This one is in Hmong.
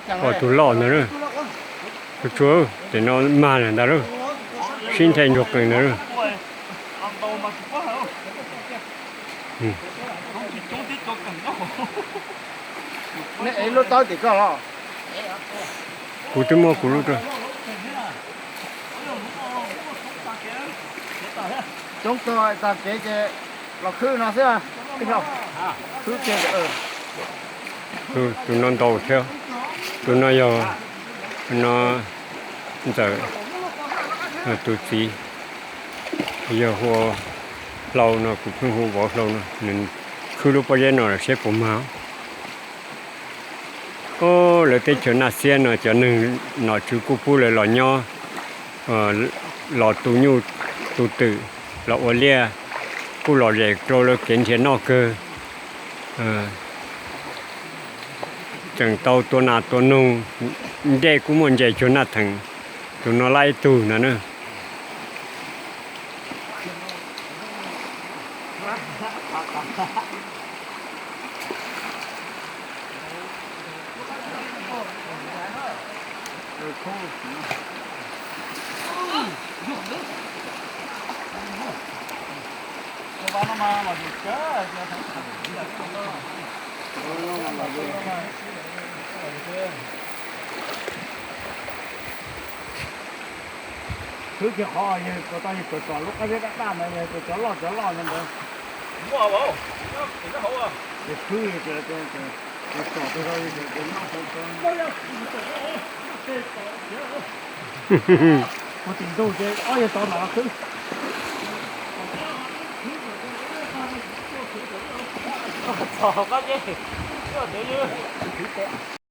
Pom tus loj ntag lawm. Tus tsuag ces no mag lawm ntag lawm. Sib nthe ntsuag qees ntag lawm. Kuv twb muab kuv lub rau. Coob kawg, tag kev ces los khwb no xwb. Khwb kiag. Tus no ntau thiab. Tus no yog no Ntxawm tus txiv, yog hu ua Hlau no, kuv pheej hu vauv Hlau no. Nws khwb lub pob zeb no los seb puas mag. Lawv teb chaws Naj Xiab no cov neeg nom tswv kuj pub lawv los nyob, los tu nyuj tu twm, los ua liaj, kuj lom zem rau lawv kev nrhiav noj kawg. Tseem tau tua nas tua noog, ncej kuj muaj ntses cuag Naj Theem tus no lab ib tug ntag na. Khwb kiag qhov yawg puas tau yawg tsom tsom lub qab zeb daj daj ntawd, yawg cov loj cov loj ntawd. Ces khwb, tsom tau noj tau. Ua tim ntug ces ob yawg tau no khwb.